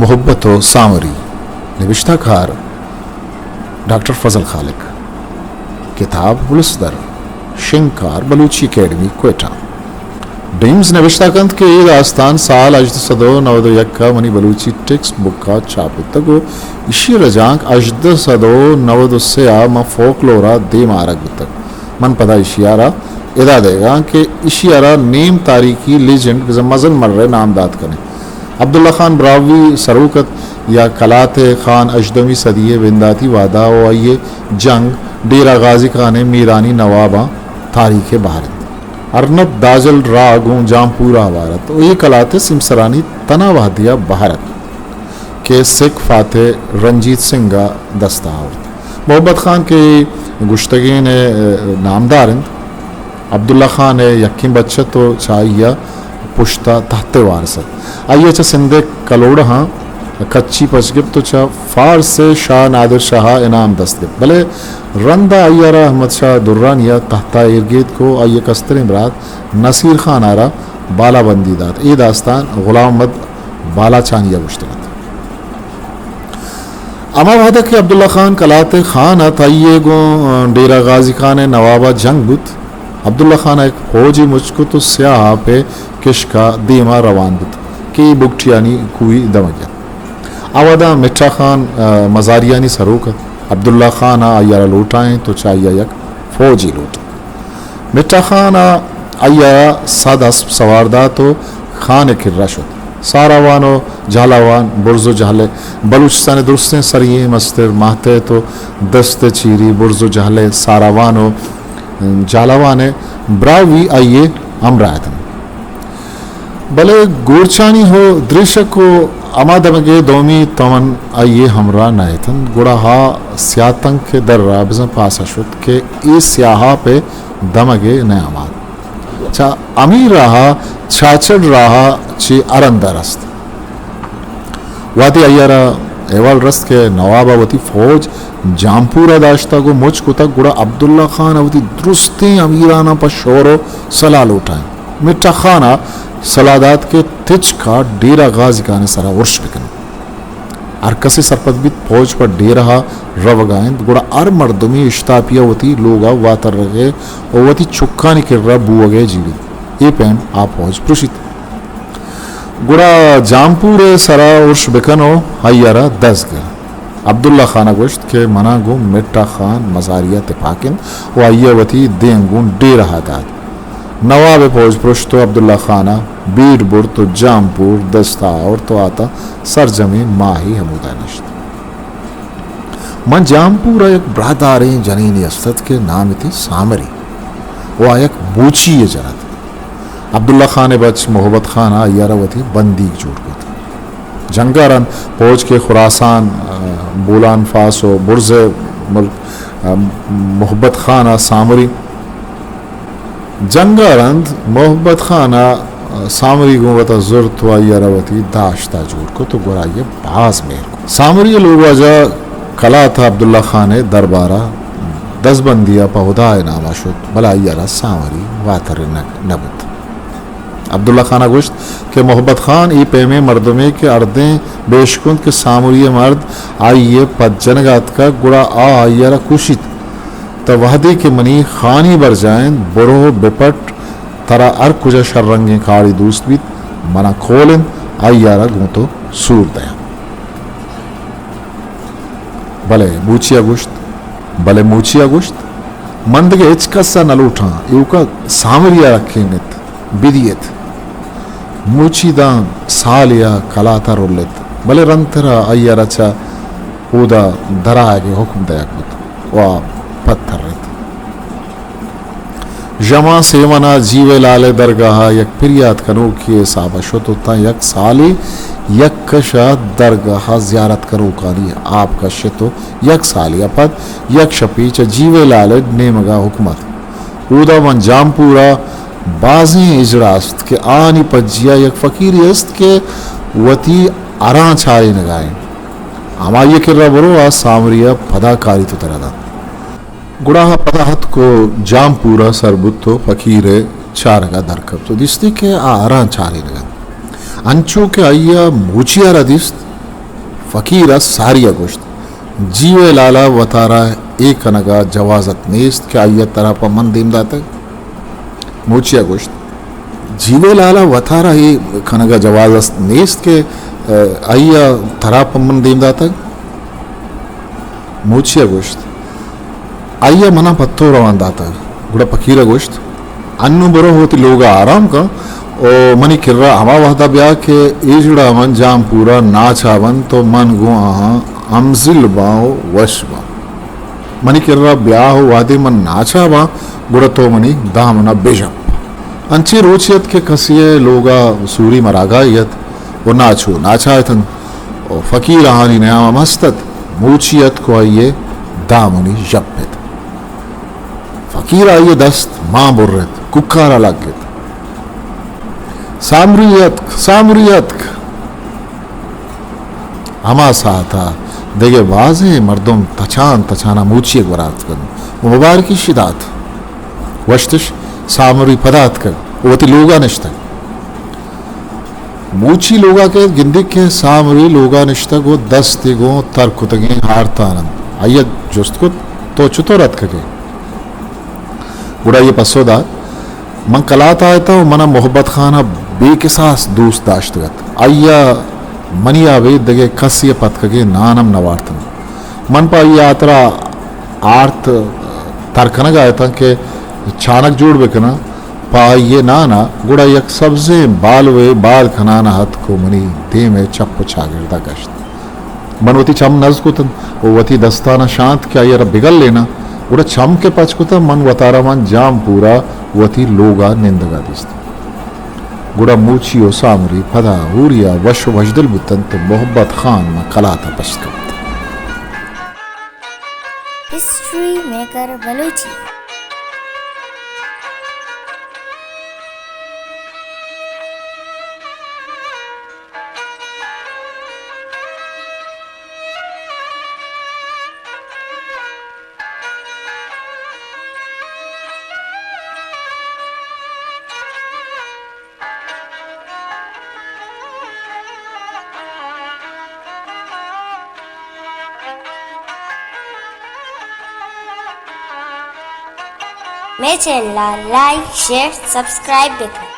محبت و سامری، نبشتہ کار ڈاکٹر فضل خالق، کتاب الس در، شنگکار بلوچی اکیڈمی کوئٹہ۔ ڈیمز نبشتہ کنت کہ اے داستان سال ہژدہ سد و نود و یک ء منی بلوچی ٹیکسٹ بک ء چاپ بوتگ و ایشی ء رجانک ہژدہ سد و نود و سے ء ماں فوکلور ء دیم آرگ بوتگ۔ من پدا ایشی ء را ادا دئیگاں کہ ایشی ء را نیم تاریخی لیجنڈ بزاں مزن مرے نام دات کنیں۔ عبداللہ خان براہوئی سروک ات یا کلات ء خان ہژدہمی صدی ء بنداتی وہدا و آئی ء جنگ ڈیرہ غازی خان ء میرانی نواباں تاریخ ء بہر انت۔ ارنت داجل راہ گوں جامپور ء ہوار ات و اے کلات ء سیمسرانی تنا وہدی ء بہر ات کہ سکھ فاتح رنجیت سنگھ ء دست ء آورت۔ محبت خان کہ گشتگین ء نامدار انت، عبداللہ خان ء یکیں بچ ات و چہ آئی ء پشت ء تحت ء وارث ات۔ آئی ء چہ سندھ ء کلوڑہاں کچی پچ گپت و چہ فارس ء شاہ نادر شاہ ء انعام دست گپت، بلے رند ء آئی ء را احمد شاہ درانی ء تحت ء ایر گیتک و آئی ء کستریں برات نصیر خان ء را بالابندی دات۔ اے داستان غلام محمد بالاچانی ء گوشتگ ات۔ ہما وہدء کہ عبداللہ خان کلات ء خان ات، آئی ء گوں ڈیرہ غازی خان ء نواب ء جنگ بوت۔ عبداللہ خان ء یک فوجے مچ کت و سیاہ آپ ء کشک ء دیما روان بوت کہ اے بگٹیانی کوہی دمگ ات۔ آ وہداں مٹھا خان، ء، مزاریانی سروک ات۔ عبداللہ خان ء آئی ء را لوٹائینت و چہ آئی ء یک فوجے لوٹت۔ مٹھا خان ء آئی ء را صد اسپ سوار دات و خان ء کرا شت۔ ساراوان و جھالاوان، برز و جھل ء بلوچستان ء درستیں سری ئیں مستر ماہتیت و دست ء چیری برز و جھل ء ساراوان و جھالاوان ء براہوئی آئی ء ہمراہ اتنت۔ بلے گورچانی ہو دریشک و ہما دمگے دومی تمن آئی ء ہمراہ نہ اتنت، گڑا ہا سیاہ تنک ء در ء بزاں پاس ء شت کہ اے سیاہ آپ ء دمگ ء نیام ات۔ چہ ہمے راہ ء چاچڑ راہ ء چہ ارند ء رست۔ وہدے آئی ء را احوال رست کہ نواب ء وتی فوج جامپور ء داشتگ و مچ کتگ، گڑا عبداللہ خان ء وتی درستیں امیراناں پہ شور و سلاہ لوٹائینت۔ مٹھا خان ء سلاہ دات کہ تچک ء ڈیرہ غازی خان ء سرا ارش بکنیت۔ ہر کسے سرپد بیت، فوج پہ ڈیرہ ء روگ ء انت، گڑا ہر مردمے اشتاپی ء وتی لوگ ء واترگ ء و وتی چکانی کرا بوگ ء جیڑیت۔ اے پیم آ فوج پرشیت۔ گڑا جامپور ء سرا ارش بکن و آئی ء را دزگر۔ عبداللہ خان ء گوشت کہ منا گوں مٹھا خان مزاری ء تپاک انت و آئی ء وتی دیم گوں ڈیرہ ء دات۔ نواب ء پوج پرشت و عبداللہ خان ء بیڑ برت و جامپور دست ء آورت و آتاں سرجمیں ماہے ہمودا نشت۔ من جامپور ء یک براہداریں جنینے است ات کہ نام ات سامری و آ یک موچی ء جن ات۔ عبداللہ خان ء بچ محبت خان ء آئی ء را وتی بندیگ جوڑ کت۔ جنگ ء رند پوج کہ خراسان، ء، بولان فاس و برز ء ملک، ء، محبت خان ء سامری، جنگ ء رند محبت خان ء سامری گوں وتا زرت و آئی ء را وتی داشت ء جوڑ کت و گڑا آئی ء باز مہر کت۔ سامری ء لوگ واجہ کلات ء عبداللہ خان ء دربار ء دزبندی ء پہ ہدا ء نام ء شت، بلے آئی ء را سامری واتر نہ، نہ بوت۔ عبداللہ خان ء گوشت کہ محبت خان اے پیمیں مردمے کہ ہردیں بہ اشکنت کہ سامری ء مرد آئی ء پد جنگ ء اتکگ، گڑا آ آئی ء را کشیت۔ تہ وہدے کہ منی خانی برجاہ انت، برو بہ پٹ، ترا ہر کجا شررنگیں کارے دوست بیت، منا کول انت، آئی ء را گوں تو سور دیاں۔ بلے موچی ء گوشت، بلے موچی ء گوشت، من دگہ ہچ کس ء نہ لوٹاں، ایوکا سامری ء رکھینگ ات، بدیت۔ موچی داں سالے ء کلات ء رلت، بلے رندتر ء آئی ء را چہ اودا درآیگ ء حکم دئیگ بوت و آ پد ترت۔ ژماں سیون ء جیوے لال ء درگاہ ء یک پریات کنوکے ء حساب ء شت و تاں یک سالے یک کش ء درگاہ ء زیارت کنوکانی آپ کشت و یک سالے ء پد یک شپے چہ جیوے لال ء نیمگ ء حکم ات۔ اودا من جامپور ء بازیں ہجڑ است کہ آنی پجیا یک فقیرے است کہ وتی ہراں چارینگا انت۔ ہمائی ء کرا برو، آ سامری ء پدا کاریت و ترا دنت۔ گڑا آ پدا اتک و جامپور ء سر بوت و فقیر ء چارگ ء در کپت و دیستی کہ آ ہراں چارینگ انت۔ انچو کہ آئی ء موچی ء را دیست، فقیر ءَ ساری ءَ گوشت، جیوے لالا، وتارا اے کنگ ءَ جوازت نیست کہ آئی ءَ ترا پہ من دیم داتگ۔ موچی ءَ گوشت، جیوے لالا، وتارا اے کنگ ءَ جوازت نیست کہ، ءَ، آئی ءَ ترا پہ من دیم داتگ۔ موچی ءَ گوشت، آئی ءَ منا پہ تو روان داتگ۔ گڑا پکیر ءَ گوشت، انوں برو وتی لوگ ءَ آرام کن ءُ منی کرا ہما وہد ءَ بیا کہ اے جڑا من جام پورا ناچا بنت ءُ من گوں آہاں ہمزل باں ءُ وش باں۔ منی کرا بیا ءُ وہدے من ناچا باں، گڑا تو منی دامن ءَ بہ ژپ۔ انچیں روچے ات کہ کسے ءِ لوگ ءَ سوری مراگاہے ات ءُ ناچو ناچا اتنت ءُ فقیر آہانی نیام ءَ مست ات۔ موچی اتک ءُ آئی ءِ دامنی ژپ ات۔ فقیر ءَ آئی ءِ دست مان برت، کوکار ءَ لگ ات۔ سامری اتک، سامری اتک۔ ہما ساعت ءَ دگہ بازیں مردم تچان تچان ءَ موچی ءِ گورا اتکگ ءُ مبارکی شی دات۔ گوشتش، سامری پدا اتکگ ءُ وتی لوگ ءَ نشتگ۔ موچی لوگ ءَ کئیت، گندیت کہ سامری لوگ ءَ نشتگ ءُ دستی گوں تر کتگیں ہارتان انت۔ آئی ءَ جست کت، تو چتور اتکگ ئے؟ گڑا آئی ءَ پسو دات، من کلات ءَ اتاں ءُ من ءَ محبت خان ءَ بے کساس دوست داشتگ ات۔ آئی ءَ منی ءَ ابید دگہ کسے ءِ پتکگیں نان ہم نہ وارت انت۔ من پہ آئی ءِ ہاترا آرت تر کنگ ءَ اتاں کہ چانک جوڑ بہ کناں پہ آئی ءِ نان ءَ، گڑا یک سبزیں بالوے بال کنان ءَ اتک ءُ منی دیم ءِ چپ ءُ چاگرد ءَ کشت۔ من وتی چم نز کت انت ءُ وتی دستاناں شانت کہ آئی ءَ را بگلیناں، گڑا چم کہ پچ کتاں، من وتارا مان جام پورا وتی لوگ ءَ نندگ ءَ دیست۔ گڑا موچی ءُ سامری پدا ہوری ءَ وش ءُ وشدل بوت انت ءُ محبت خان ماں کلات ءَ پشت کپت۔ History maker Balochi. مئے چینل ءَ لائک، شیئر، سبسکرائب بہ کن۔